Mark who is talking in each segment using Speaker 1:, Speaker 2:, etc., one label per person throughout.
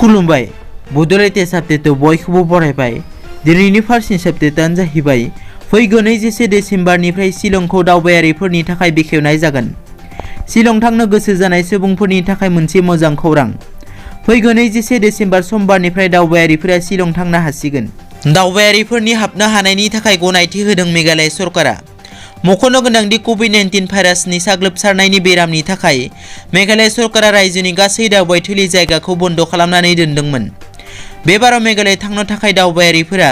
Speaker 1: खुलुमबाय बड'लेण्ड आपडेटआव बयखौबो बरायबाय। दिनैनि फार्स्ट आपडेटआनो जाहैबाय फैगौ 24 डिसेम्बरनिफ्राय शिलंखौ दावबायारिफोरनि थाखाय बेखेवनाय जागोन। शिलं थांनो गोसो जानाय सुबुंफोरनि थाखाय मोनसे मोजां खौरां। फैगौ 24 डिसेम्बर समबारनिफ्राय दावबायारिफोरा शिलं थांनो हासिगोन। दावबायारिफोरनि हाबनो हानायनि थाखाय गनायथि होदों मेघालय सरकारा। मख'नो गोनांदि कोविड-19 भाइरासनि साग्लोबसारनायनि बेरामनि थाखाय मेघालय सरकारा रायजोनि गासै दावबायथिलि जायगाखौ बन्द खालामनानै दोनदोंमोन। बे बाराव मेघालय थांनो थाखाय दावबायारिफोरा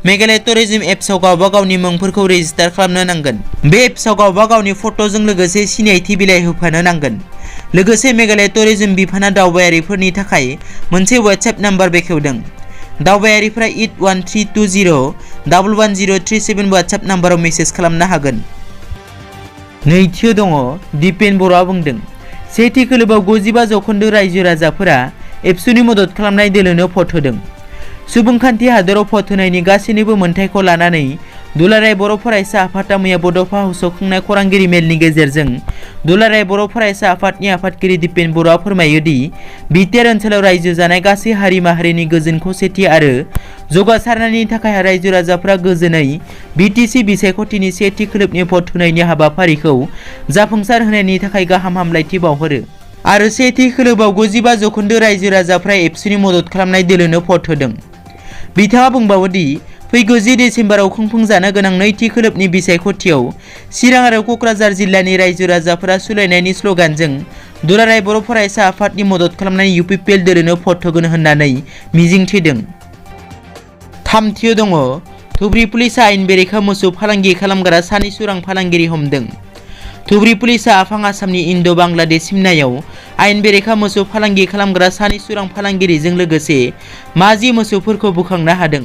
Speaker 1: मेघालय टुरिज्म एप्सआव गावबा गावनि मुंफोरखौ रेजिस्टार खालामनो नांगोन। बे एप्सआव गावबा गावनि फट'जों लोगोसे सिनायथि बिलाइ होफानो नांगोन। लोगोसे मेघालय टुरिज्म बिफाना दावबायारिफोरनि थाखाय मोनसे WhatsApp नाम्बार बेखेवदों। दावबायारिफोरा 8130111037 WhatsApp नाम्बाराव मेसेज खालामनो हागोन। नैथियाव दङ दिपेन बर'आ बुंदों सेथि खोलोबआव 95% रायजो राजाफोरा एबसुनि मदद खालामनाय दोलोनो भट होदों। सुबुंखान्थि हादराव भट होनायनि गासैनिबो मोनथायखौ लानानै दुलाराय बर' फरायसा आफादा मैया बड'फा हाउसआव खुंनाय खौरांगिरि मेलनि गेजेरजों दुलाराय बर' फरायसा आफादनि आफादगिरि दिपेन बर'आ फोरमायो दि BTR ओनसोलाव रायजो जानाय गासै हारि माहारिनि गोजोन खौसेथि आरो जौगासारनायनि थाखाय रायजो राजाफोरा गोजोनै BTC बिसायख'थिनि सेथि खोलोबनि भट होनायनि हाबाफारिखौ जाफुंसार होनायनि थाखाय गाहाम हामलायथि बावहरो आरो सेथि खोलोबआव 95% रायजो राजाफ्रा एबसुनि मदद खालामनाय दोलोनो भट होदों। बिथाङा बुंबावो दि फैगौ 10 डिसेम्बराव खुंफुंजानो गोनां नैथि खोलोबनि बिसायख'थियाव चिरां आरो क'क्राझार जिल्लानि रायजो राजाफोरा सुलायनायनि स्ल'गानजों दुलाराय बर' फरायसा आफादनि मदद खालामनाय UPPL दोलोनो भट होगोन होननानै मिजिंथिदों। थामथियाव दङ धुबरी पुलिसआ आयेन बेरेखा मोसौ फालांगि खालामग्रा सानै सुरां फालांगिरि हमदों। धुबरी पुलिसआ आफां आसामनि इन्ड'-बांलादेश सिमनायाव आयेन बेरेखा मोसौ फालांगि खालामग्रा सानै सुरां फालांगिरिजों लोगोसे 50 मोसौफोरखौ बोखांनो हादों।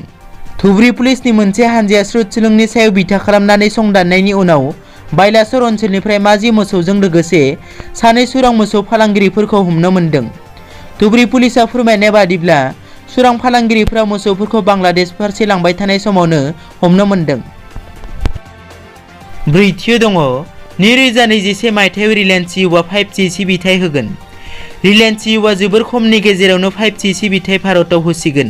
Speaker 1: धुबरी पुलिसनि मोनसे हानजाया स्रुत सोलोंनि सायाव बिथा खालामनानै संदाननायनि उनाव बायलासर ओनसोलनिफ्राय 50 मोसौजों लोगोसे सानै सुरां मोसौ फालांगिरिफोरखौ हमनो मोनदों। धुबरी पुलिसआ फोरमायनाय बादिब्ला सुरां फालांगिरिफोरा मोसौफोरखौ बांलादेश फारसे लांबाय थानाय समावनो हमनो मोनदों। ब्रैथियाव दङ 2021 मायथाइयाव रिलायन्स जिअ'आ 5G सिबिथाय होगोन। रिलायन्स जिअ'आ जोबोर खमनि गेजेरावनो 5G सिबिथाय भारताव होसिगोन।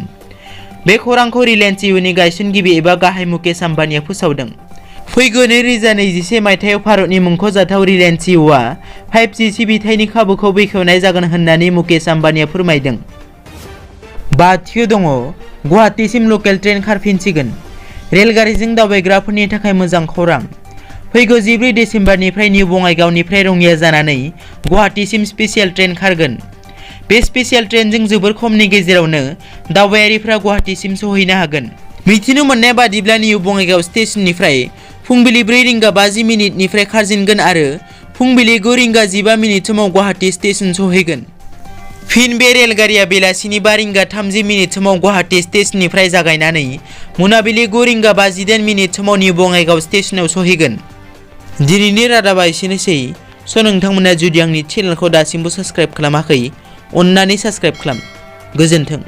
Speaker 1: बे खौरांखौ रिलायन्स जिअ'नि गायसनगिरि एबा गाहाय मुकेश आम्बानीआ फोसावदों। फैगौ 2021 मायथाइयाव भारतनि मुंख'जाथाव रिलायन्स जिअ'आ 5G सिबिथायनि खाबुखौ बेखेवनाय जागोन होननानै मुकेश आम्बानीआ फोरमायदों। बाथियाव दङ गुवाहाटीसिम लकेल ट्रेन खारफिनसिगोन। रेलगारिजों दावबायग्राफोरनि थाखाय मोजां खौरां। फैगौ 14 डिसेम्बरनिफ्राय निउ बङाइगावनिफ्राय रङिया जानानै गुवाहाटीसिम स्पेसियेल ट्रेन खारगोन। बे स्पेसियेल ट्रेनजों जोबोर खमनि गेजेरावनो दावबायारिफ्रा गुवाहाटीसिम सहैनो हागोन। मिथिनो मोननाय बादिब्ला निउ बङाइगाव स्टेशननिफ्राय फुंबिलि 4:50 खारजेनगोन आरो फुंबिलि 9:15 समाव गुवाहाटी स्टेशन सहैगोन। फिन बे रेलगारिया बेलासिनि 5:30 समाव गुवाहाटी स्टेशननिफ्राय जागायनानै मोनाबिलि 9:58 समाव निउ बङाइगाव स्टेशनाव सहैगोन। दिनैनि रादाबा एसेनोसै। नोंथांमोना जुदि आंनि चेनेलखौ दासिमबो साबस्क्राइब खालामाखै अन्नानै साबस्क्राइब खालाम। गोजोन्थों।